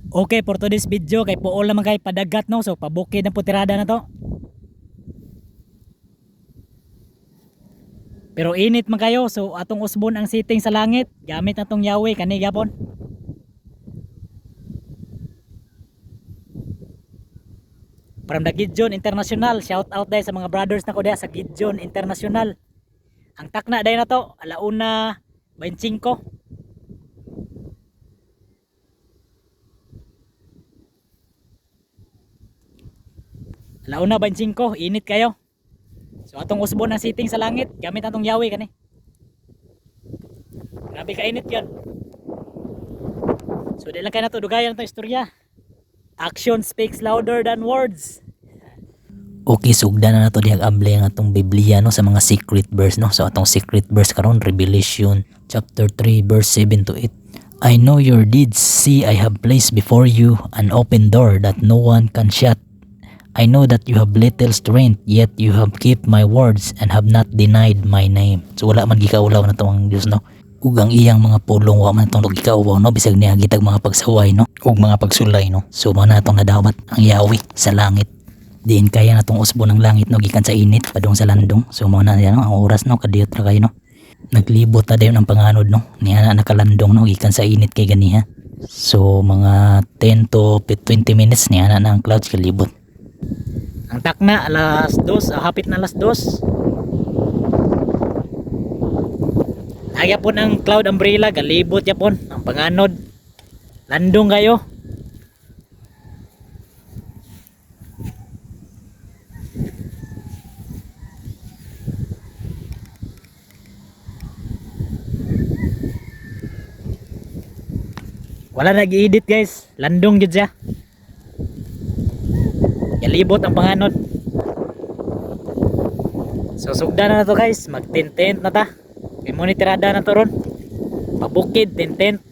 Okay, for today's video kay puol naman kay padagat, no. So pabukid na po tirada na to. Pero init man kayo, so atong usbon ang sitting sa langit gamit na tong yawi kani gyapon. From the Gideon International, shout out dahil sa mga brothers na ko diha sa Gideon International. Ang takna dahil na to, alauna 25. Alauna 25, init kayo. So atong usbon ang sitting sa langit, gamit atong yawi kani. Grabe ka init yan. So di lang kayo na to dugayan itong istorya. Action speaks louder than words. Okay, sugdan na nato dihang abli ang atong Biblia, no, sa mga secret verse, no. So atong secret verse karon, Revelation chapter 3 verse 7 to 8. I know your deeds. See, I have placed before you an open door that no one can shut. I know that you have little strength, yet you have kept my words and have not denied my name. So wala man gikaulaw na ang Dios, no. Ug ang iyang mga pulong wa man tong gikauwaw, no, bisag niya gitag mga pagsaway, no, ug mga pagsulay, no. So mao na atong nadawat ang Yahweh sa langit. Diin kaya na tong usbo ng langit, no, gikan sa init padung sa landong. So mao na yan, no, ang oras, no, kadiyot ra kayo, no. Naglibot na dayon ang panganod, no, niya na nakalandong, no, gikan sa init kay ganiha. So mga 10 to 20 minutes niya na ang clouds kalibot. Ang takna alas 2, hapit na alas 2. Nagyapon ang cloud umbrella, galibot yapon ang panganod. Landong kayo. Wala nag-edit, guys. Landong jud siya. Galibot ang panganod. So sugda na to, guys, mag tent na ta. Kay mo ni tirada na to ron. Pabukid, tent.